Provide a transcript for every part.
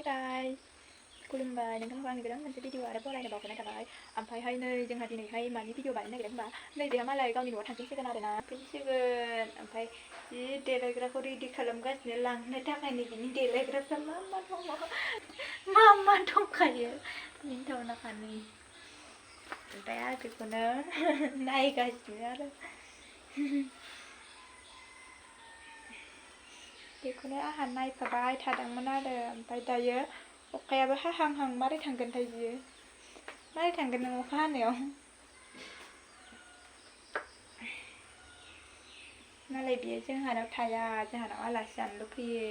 guys खुलुमबाय नोंथांखौ आंनि गोदान मोनसे भिडिअ आरो बरायनो बावहरनाय थाबाय ओमफ्रायहाय नै जोंहा दिनैहाय मानि भिडिअ बानायनो नागिरदों होनबा नै जोंहा मालाय गावनि न'आव थांफिनसिगोन आरोना फैसिगोन ओमफ्राय जि देलायग्राखौ रेडि खालामगासिनो लांनो थाखाय नै बिनि देलायग्राफ्रा मा दंखायो मिन्थावनाखानि ओमफ्राय आं बेखौनो नायगासिनो आरो बेखौनो आंहा नायफाबाय थादोंमोन आरो ओमफ्राय दायो अखायाबो हाहांहां मारै थांगोनथाय बियो मारै थांगोन नों अखा हानायाव मालाय बियो जोंहानाव थाया जोंहानाव आलासि जानोल' फैयो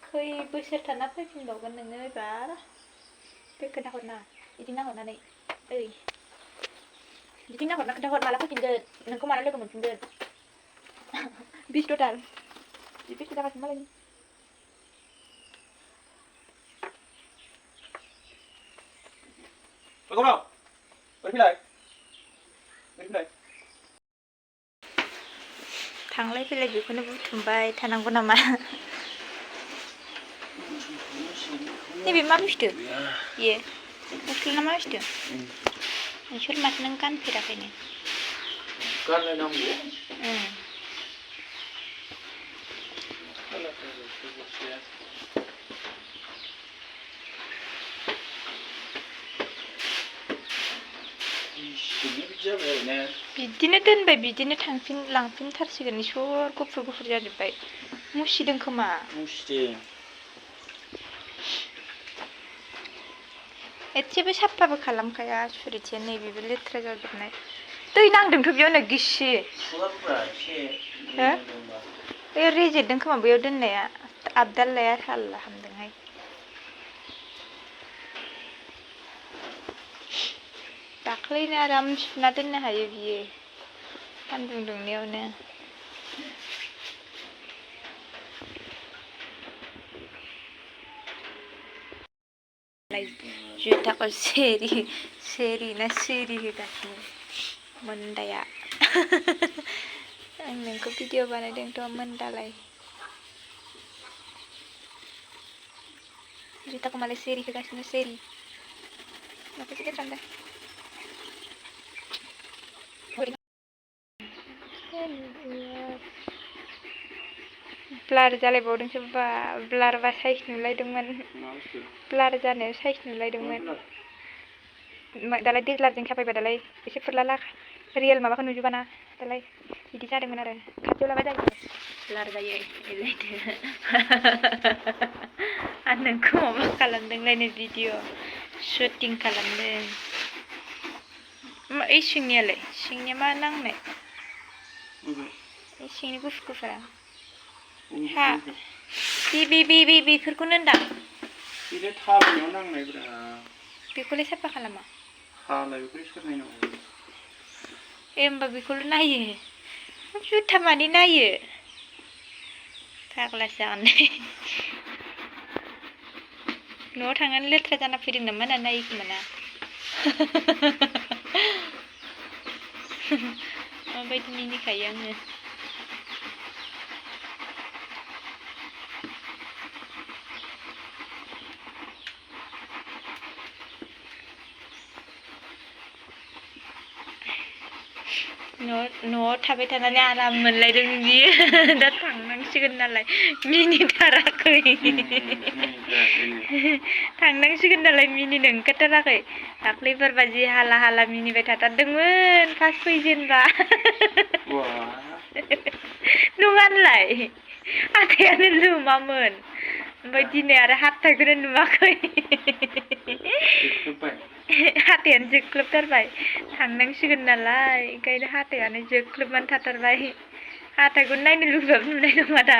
खै बोसोर थाना फैफिनबावगोन नोङो एबार बे खोन्थाहरना बिदि नाहरनानै ओइ बिदि नाहरना खोन्थाहर माला फैफिनगोन नोंखौ माला लोगो मोनफिनगोन बिस्ट'थार जि बिस्थ' जागासिनो मालाय थांलाय फैलाय बेखौनो बुथुमबाय थानांगौ नामा नैबे मा बुस्थु बियो गस्ला ना मा बुस्थु नोंसोर माथो नों गानफेराखैनो गानलायनांगौ बिदिनो दोनबाय बिदिनो लांफिनथारसिगोन इसर गुफुर जाजोब्बाय मुसिदों खोमा मुसिदों एसेबो साफाबो खालामखाया सुरिथिया नैबेबो लेथ्रा जाजोबनाय दै नांदोंथ' बेयावनो गिसि बैयाव रेजेरदों खोमा बैयाव दोननाया आबदाल लाया थाल हामदोंहाय दाख्लैनो आराम सुना दोननो हायो बियो सान्दुं दुंनायावनो जुथाखौ सेरि ना सिरि होगासिनो मोन्दाया आं नोंखौ भिडिअ बानायदोंथ' मोन्दालाय जुथाखौ मालाय सेरि होगासिनो सेरि माखासे गेट्रांदों ब्लार जालायबावदोंसो बा ब्लारबा साइज नुलायदोंमोन ब्लार जानायाव साइज नुलायदोंमोन दालाय देज्लारजों साफायबा दालाय एसे फुरला रियेल माबाखौ नुजोबाना दालाय बिदि जादोंमोन आरो खाथियाव लाबा जायो ब्लार जायो आं नोंखौ माबा खालामदोंलायनो भिडिअ शुटिं खालामदों ओइ सिंनिया मा नांनाय सिंनि गुफुरा हा बेफोरखौनो होनदां बिदिनो थाबायनायाव नांनायब्रा बेखौलाय साफा खालामा हालाय बेखौ सोर नायनांगौ होमबा बेखौल' नायो जुथा मानि नायो फाग्लासो जागोनलै न'आव थांनानै लेथ्रा जाना फैदों नामा होनना नायो खोमा ना माबायदि मिनिखायो आङो न'आव थाबाय थानानै आराम मोनलायदों बियो दा थांनांसिगोन नालाय मिनिथाराखै थांनांसिगोन नालाय मिनिनो ओंखारथाराखै दाख्लैफोरबा जि हाला मिनिबाय थाथारदोंमोन फार्स्ट फैजेनबा नङानोलाय हाथायानो लोमामोन ओमफ्राय दिनै आरो हाथायखौनो नुवाखै हाथायानो जोख्लोबथारबाय थांनांसिगोन नालाय ओंखायनो हाथायानो जोख्लोबनानै थाथारबाय हाथायखौ नायनो लुबैबाबो नुनाय नङा दा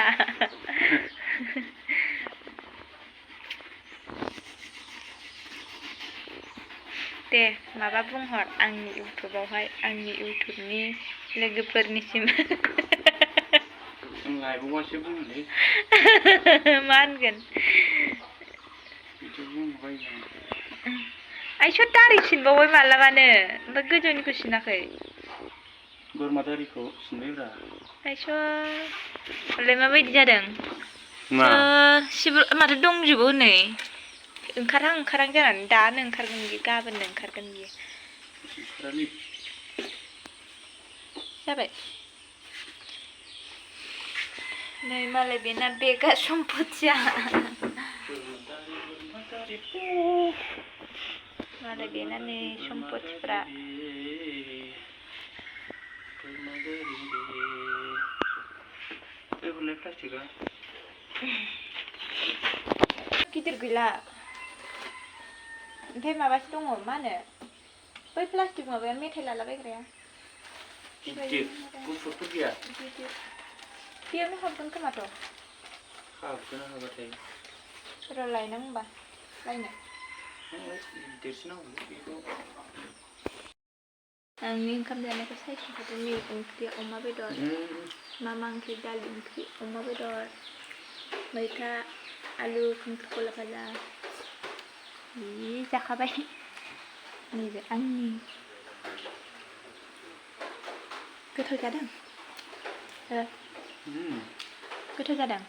दे माबा बुंहर आंनि इउटुबावहाय आंनि इउटुबनि लोगोफोरनिसिम लाइभआवसो बुंलै मा होनगोन आइस' दारि सिनबावबाय मालाबानो ओमफ्राय गोजौनिखौ सिनाखै बोरमा दारिखौ सिनबायब्रा आइस' हरलाय माबायदि जादों मा सिब्रु माथो दंजोबो हनै ओंखारहां जानानै दानो ओंखारगोन बियो गाबोननो ओंखारगोन बियो जाबाय नै मालाय बेना बेगा सम्पथिया मालाय बेना नै सम्पथिफ्रा प्लास्टिकआ गिदिर गैला ओमफ्राय माबासो दङ मा होनो बै प्लास्टिक माबाया मेथाइ लालाबायग्राया गिदिर गुफुरफोर गैया गिदिर बेयावनो हाबगोन खोमाथ' हाबगोन हाबाथाय र' लायनां होनबा लायनो गिदिरसो नांगौलै बेखौ आंनि ओंखाम जानायखौ सायख'दो मैगं ओंख्रि अमा बेदर मा ओंख्रि दालि ओंख्रि अमा बेदर मैथा आलु खांख्रिखला भाजा जि जाखाबाय नैबे आंनि गोथाव जादों गोथाव जादों